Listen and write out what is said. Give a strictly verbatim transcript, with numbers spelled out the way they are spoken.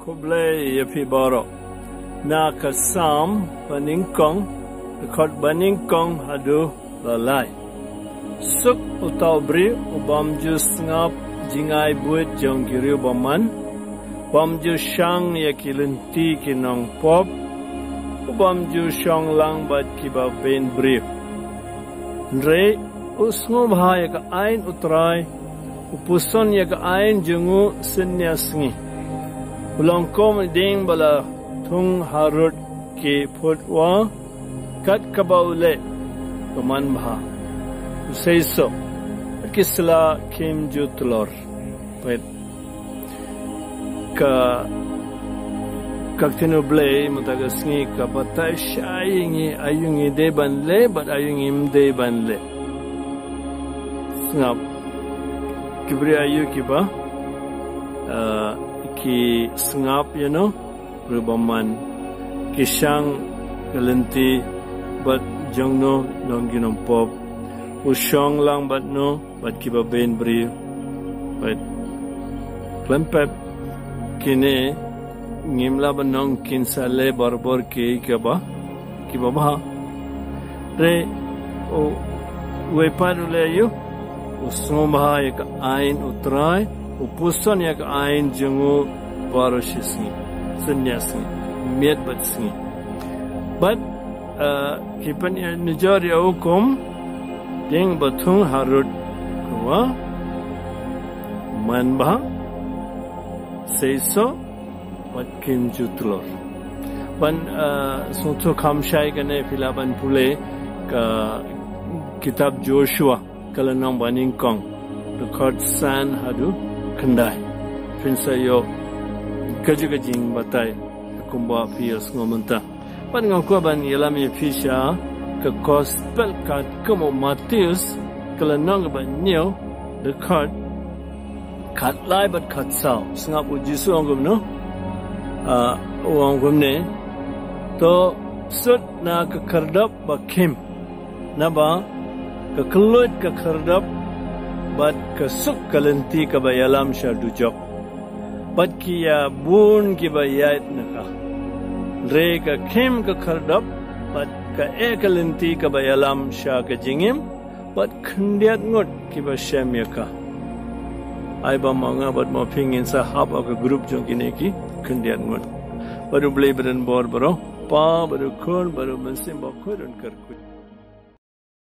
Khublei ïa phi baroh. Na ka Salm banyngkong, dkhot banyngkong haduh ba lai. Suk uta u briew u bym ju sngap jingai buit jong ki riewbymman, bym ju shang ïa ki lynti ki nongpop, u bym ju shong lang bad kiba beiñ briew. Hynrei u sngewbha ïa ka aiñ u Trai, u puson ïa ka aiñ jong u synñia sngi. U long kum u dieng ba la thung harud ki phutwa, kat kaba u leh ka man bha. U seisoh, ki sla kim ju tlor. Peit ka, ka ktien U Blei mynta ka sngi ka batai shai ïa ngi aïu ngi dei ban leh bad aïu ngim dei ban leh. Sngap, ki briew aïu kiba, ah, ki sngap ïa no, riewbymman, ki shang ka lynti bad jong no, nong ki nongpop, u shong lang bad no bad kiba beiñ briew. Bad khlem pep kine, ngim lah ban ong kin sa leh barabor ki kaba, kiba bha. Hynrei u, uwei pat u leh aïu, u sngewbha ïa ka aiñ u Trai, u puson ïa ka aiñ jong u baroh shi sngi, synñia sngi, miet bad sngi. Bad, ah, ki pynïaid nujor ïa u kum dieng ba thung harud, kawa man bha, seisoh bad kim ju tlor. Ban, ah, sngewthuh kham shai kane phi lah ban pule ka kitab Joshua, ka lynnong banyngkong, dkhot san haduh khyndai. Phin sa ïoh kajuh ka jingbatai kumba phi ïohsngew mynta. Bad nga kwah ban ïalam ïa phi sha ka Gospel katkum u Mathaios, ka lynnong ba hynñiew, dkhot khatlai bad khatsaw. Sngap u Jisu u ong kumno? Ah, u ong kumne: To sut na ka khyrdop ba khim, naba ka kylluid ka khyrdop bad ka suk ka lynti kaba ïalam sha dujok, bad ki ïa bun kiba ïaid na ka. Hynrei ka khim ka khyrdop bad ka eh ka lynti kaba ïalam sha ka jingim, bad khyndiat ngut kiba shem ïa ka. Ai ba ma nga bad ma phi ngin sa hap ha ka group jong kine ki khyndiat ngut. Bad U Blei ba don bor baroh, Pa bad U Khun bad U Mynsiem Bakhuid un kyrkhu.